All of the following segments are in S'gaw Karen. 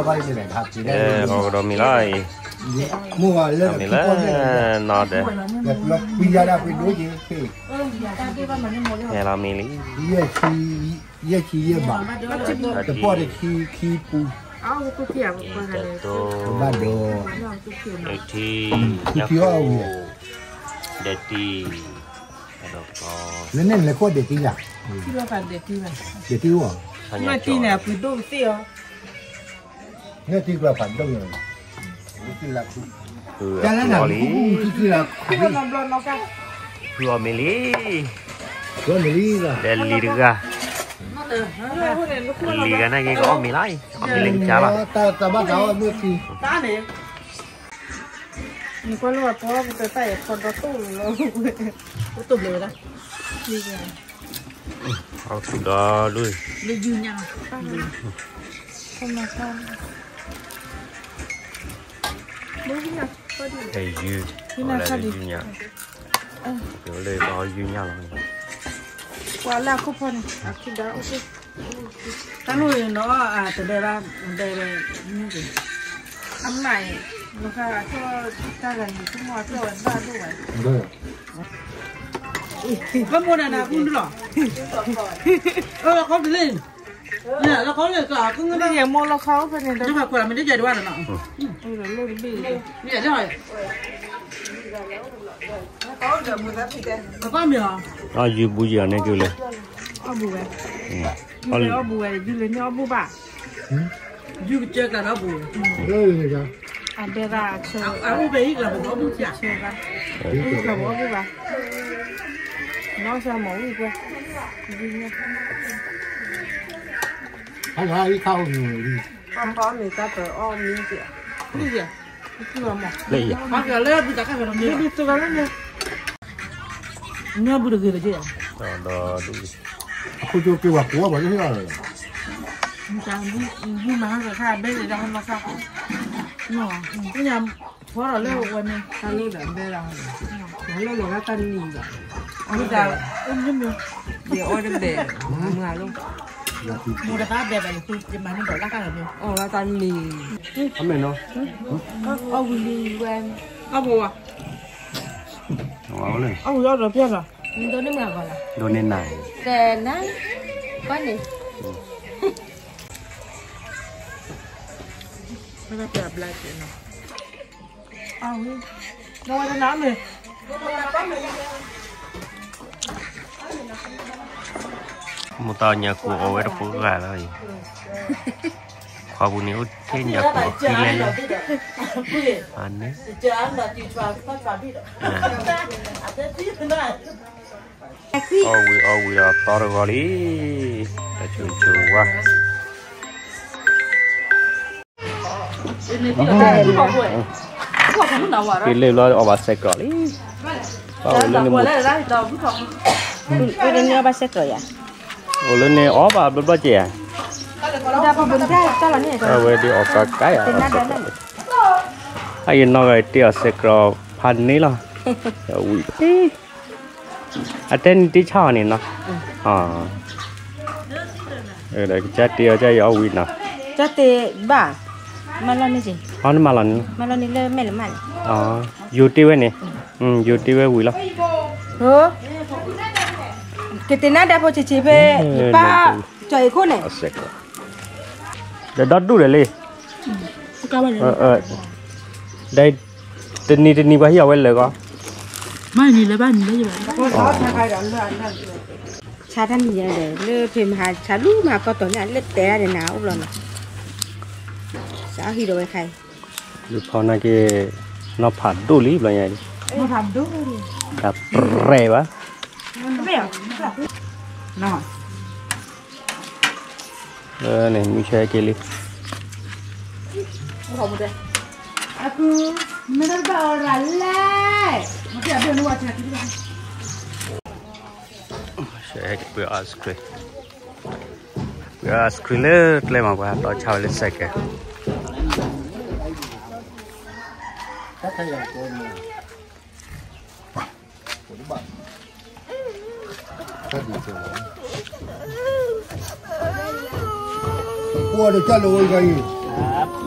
အီၣ်ကဒီးမံၤလီၤအံၤ, မ့ၢ်လၢနီၢ်ဒီး, ဟဲလီၤမံၤလံ, ယဲၢ်ဆံယဲၢ်ဘး, တပီၢ်တခံခံပူၤ, တတိၢ်, ထံ, ဒဲးတံၢ်, ဒဲးတံၢ်, လၢန့ၣ်လဲၤခိၣ်ဒဲးတံၢ်ယၤ, ဒဲးတံၢ်အီၤ, ဒဲးတံၢ်န့ၣ် အပှ့ၤဒိၣ်ကသ့ၣ်အီၤ လၢတံၢ်ကျီဖးဒိၣ်န့ၣ်, ဖုအီၤလံ, ဖုအီၤမ့ၢ်လံ, ဒီးလံၤတဂၤ, လံၤဂၤန့ၣ်က့ၤကအီၣ်မ့ၤလီၤ, အီၣ်မ့ၤလၢကစၢ်လီၤ, တၢ်ဘၣ်တၢ်အီၣ်မ့ၢ်က့ၤ နကွၢ်လၢပှၤပှၢ်ပတၢ်အဲၣ်ဖီဒီတိၢ်လီၤ, အိၣ်တိၢ်ဘျဲးဝဲဒၣ်, အီၣ်ဒီးဒိၣ်, လၢယုၢ်ညၣ်, အဲၣ်ယုၢ်, လၢယုၢ်ညၣ်, လၢယုၢ်ညၣ်လီၤ, ပှၤလၢအခိၣ်ဖီန့ၣ်, တၢ်လိၣ်နီၤ, တဒဲဘၣ်, ဒဲဘၣ်, အမၤအံၤ, လီၤခါအထီၣ်တၢ်ဂၤယံၤဆိကမိၣ်အထီၣ်ဝဲဘၣ်ဒိၣ်ဝဲ, ဘၣ်မိၢ်နၤနၤပူၤလီၤ, လီၤခီတလ့ၢ်, လီၤခီလၢက, မိၢ်လီၤခီအိၣ်ဖဲန့ၣ်ဒီး, ကွၢ်မ့ၢ်တယဲၢ်တဝဲဒီးနီၤ, အီၣ်ယုၢ်ဘူးယံၤအီၤန့ၣ်က့ၤလၢ, အီၣ်ဘူးဝဲ, အီၣ်ဘူးဝဲ, ယုၢ်လၢန့ၣ်အီၣ်ဘူးဘၣ်, ယုၢ်ကစၢ်ကျါဒီးဘူးဝဲ, အဒဲဒၣ်ဆၢ, အအိၣ်ဖဲအံၤကျါဘူးအီၣ်ဘူးဆၢ, ဆၢဘၣ်, အအိၣ်ကျါဘူးအီၣ်ဘူးဘၣ်, နီၢ်ဆၢမၤဝံၤကွဲ, ယုၢ်ညၣ်, အဝဲအံၤခါအိၣ်မ့ၢ်ဝံၤ, အီၣ်မ့ၢ်တၢ်ပၢအီၣ်မ့ၢ်က့ၤ, လၢအံၤ, လၢအံၤ, နဘူးတဂ့ၤတက့ၢ်, အခိၣ်ကၠိက့ၤဝဲကိးဘၣ်လၢဟ့ၣ်အီၤလီၤ, ဘူးမၤဟါကခါဘဲလၢဒၣ်ဟဲနီၢ်ခါ, ညါ, ဖီထီၣ်လၢဝဲန့ၣ်, တၢ်လၢလီၤဘဲဒၣ်, လၢလီၤဂၤတၢ်နံၤဘၣ်, အီၣ်တဘဲ, မၤတဘဲဘၣ်, ယမၤန့ၣ်ဒီးလၢကါလီၤန့ၣ်, အီၣ်လၢတၢ်နံၤ, အီၣ်ဝံၤလံဝဲ, အီၣ်ဘိဝဲ, အီၣ်ဝံၤအီၣ်ဒီးဖျၢၣ်လီၤ, ဒိးန့ၢ်နၤ, ကနၤ, ကီန့ၣ်, ဘျါက့ၤနီၤ, မိၢ်တၢ်ညါကူအီၣ်ဝဲတဖိဂၤလီၤအံၤ, ခွါပူၤန့ၣ်အိၣ်ထဲညါကူအီၣ်ခံလဲၣ်လဲၣ်, အန့ၣ်, အီၣ်ဝံၤအီၣ်ဝံၤဒီးသီတဂီၤလံ, တၢ်ဆိဆိဝါ က့ၤလၢဘျီအီၣ်ဘၣ်ဆဲးကြီလံ, ဘၣ်အိၣ်လၢန့ၣ်, အိၣ်လၢန့ၣ်အီၣ်ဘၣ်ဘျီဘျီက့ၤဧါ, အဝဲဒ်အီၣ်ကါကါယၤ, အယနီၢ်ဂၤတ့အီၣ်ဆဲးကြီဖးန့ၣ်လီၤ, ဝံၤတ့ အတဲနံၤတ့ဆၣ်အီၤန့ၣ်နီၤ, ဒီးကစၢ်တ့အီၤကစၢ်ယအီၣ်ဝံၤနီၤ, ကစၢ်တ့ဘၣ်, မၤလီၤန့ၣ်, မၤလီၤန့ၣ်, မၤလီၤန့ၣ်လၢမဲာ်လၢမးန့ၣ်, ယိၤတ့ဝဲန့ၣ်, ယိၤတ့ဝဲဝံၤလီၤ, ကတ့နါဒဲဖိဆံးဆံးဖဲ, ယပၢ်, ကၠီၤအံၤခိၣ်န့ၣ်, ဒီးဒီဒူၣ်ဒီးလံ, ဒီး တနံၤတနံၤပှၤဟံၣ်အီၤဝဲလၢာ်ဂီၢ်, မ့ၢ်နံၤလၢဘၣ်နံၤလၢယဘၣ်, ဆါတၢ်မံၤညါဒီး လၢဖံးမဟါဆါလူမၤကီၢ်တီၤန့ၣ် လၢတဲဒၣ်ဒီးနၤအိၣ်ဘျီနီၤ, စးဟံၣ်ဒီးဝဲခါအံၤ, လူၤဖီနာ်က့ၤ, နီၢ်ဖးဒိၣ်လံဘျီညါအံၤ, တၢ်ပြဲၤဘၣ် န့ၣ် မုၢ်ဆဲက့ၤလံ, အကူ, မ့ၢ်တဘၣ်အီၤရၤလဲၣ်, ပှ့ၤ ice cream, ပှ့ၤ ice cream လၢကျဲမး ပှၤတီဆါဝဲလၢစဲးကဲး အိၣ်ဒီးတၢ်လၢဝဲဂၤအံၤ,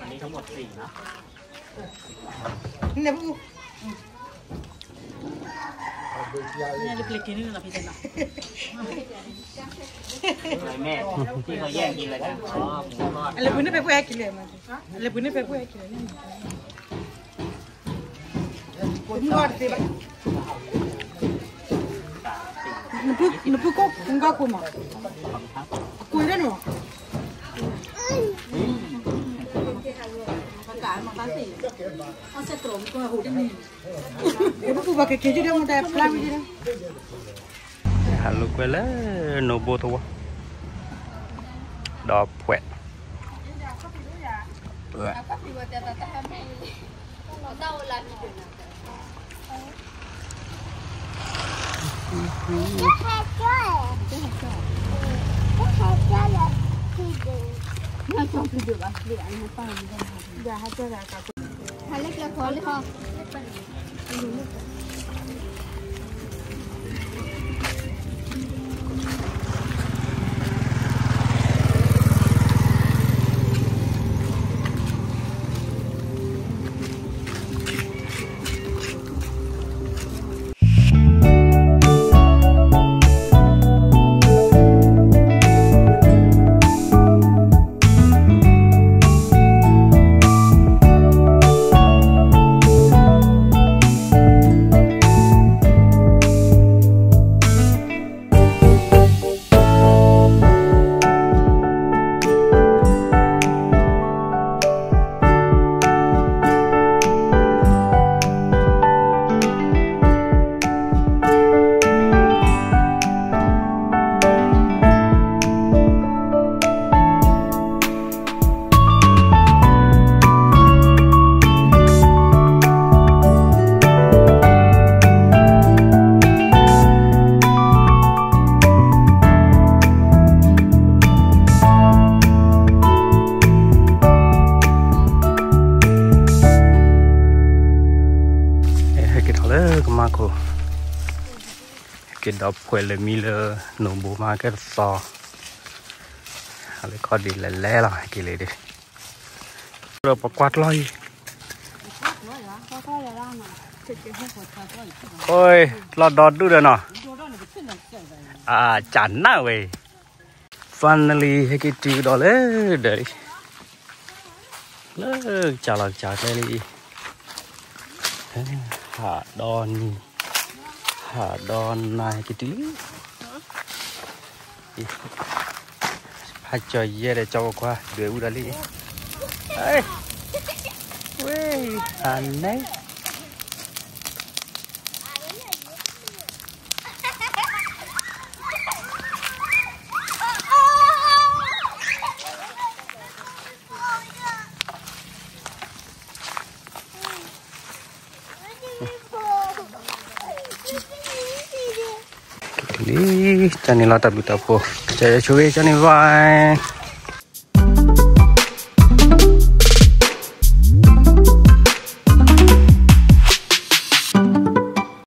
อันนี้ทั้งหมดสี่นะ นี่นะพี่ นี่จะเปลี่ยนกินนี่นะพี่เต้นนะ อะไรแม่ ที่เขาแย่งกินอะไรกัน อ๋อ หมูทอด อะไรพวกนี้ไปพวกแอร์กินเลยมา อะไรพวกนี้ไปพวกแอร์กินเลยนี่ နဖု နဖုကိၢ် နကၢ်ကိၢ်မး အကွံာ်လၢနမး နဖုပှၤကက့ၤကဒီးမတၤဖျါဝံၤဒီး ဟးလိာ်ကွဲလၢနိၣ်ဘိသဝီ ဒီးဖှဲး ဟဲက့ၤထီၣ်လၢကမါခိၣ် ဟဲက့ၤဒီးဖှဲးလၢမံလၢနိၣ်ဘိမၤကဲတသီ အလၢခီဒံးလဲၤလဲၤလီၤ ဟဲက့ၤလံဒီး ဒီးပကွၢ်ကျီၢ်အံၤ အိ ကျီၢ်ဒီဒူၣ်ဒီးနီၤ အကနၣ်ဝဲ finally ဟဲက့ၤတုၤကဒီးလၢဒီးလံ လၢကစၢ်လီၤကစၢ်ကျဲလံအံၤ ဟးဒီးနံၤ, ဟးဒီးနၤက့ၤတုၤလံ. ဟးကၠီၤယဲဒီး ကၠီၤဖိခွါ ဒွဲၣ်အူဒီးလံ. ဝဲ, ဟးန့ၣ် လံ, ကန့ၣ်လီၤတၢ်ဘျုးတၢ်ဖှိၣ်, ကစၢ်ယွၤဆိၣ်ဂ့ၤကန့ၣ်ဘၣ်.